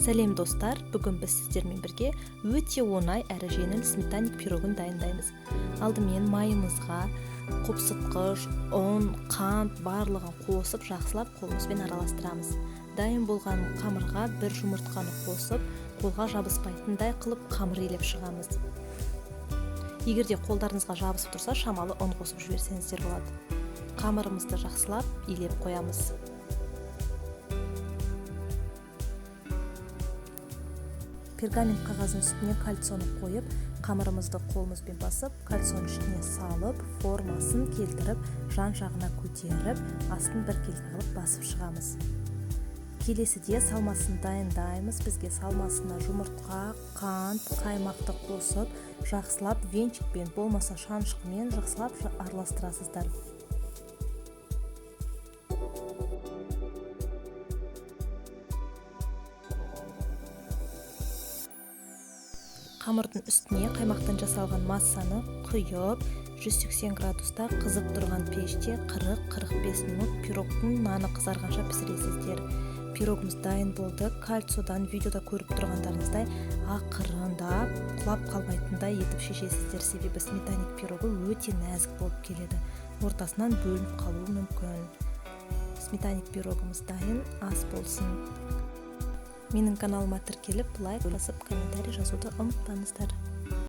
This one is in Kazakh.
Сәлем, достар! Бүгін біз сіздермен бірге өте оңай әрі жеңіл сметанник пирогын дайындаймыз. Алдымен майымызға қопсытқыш, ұн, қант барлығын қосып, жақсылап қолымызбен араластырамыз. Дайын болған қамырға бір жұмыртқаны қосып, қолға жабыспайтындай қылып қамыр илеп шығамыз. Егер де қолдарыңызға жабысып тұрса, шамалы ұн қосып жіберсеңіздер болады. Қамырымызды жақсылап илеп қоямыз. Пергамент қағаздың үстіне кальцоны қойып, қамырымызды қолымызбен басып, кальцоның ішіне салып, формасын келтіріп, жан жағына көтеріп, астын біркелкі қылып басып шығамыз. Келесіде салмасын дайындаймыз. Бізге салмасына жұмыртқа, қант, қаймақты қосып, жақсылап венчикпен, болмаса шанышқымен жақсылап араластырасыздар. Қамырдың үстіне қаймақтан жасалған массаны құйып, 180 градуста қызып тұрған пеште 40-45 минут пирогтың наны қызарғанша пісіресіздер. Пирогымыз дайын болды. Кальцодан видеода көріп тұрғандарыңыздай ақырындап, құлап қалмайтындай етіп шешесіздер, себебі сметанник пирогы өте нәзік болып келеді, ортасынан бөлініп қалуы мүмкін. Сметанник пирогымыз дайын, ас болсын! Менің каналыма тіркеліп, лайк басып, комментарий жазуды ұмытпаңыздар.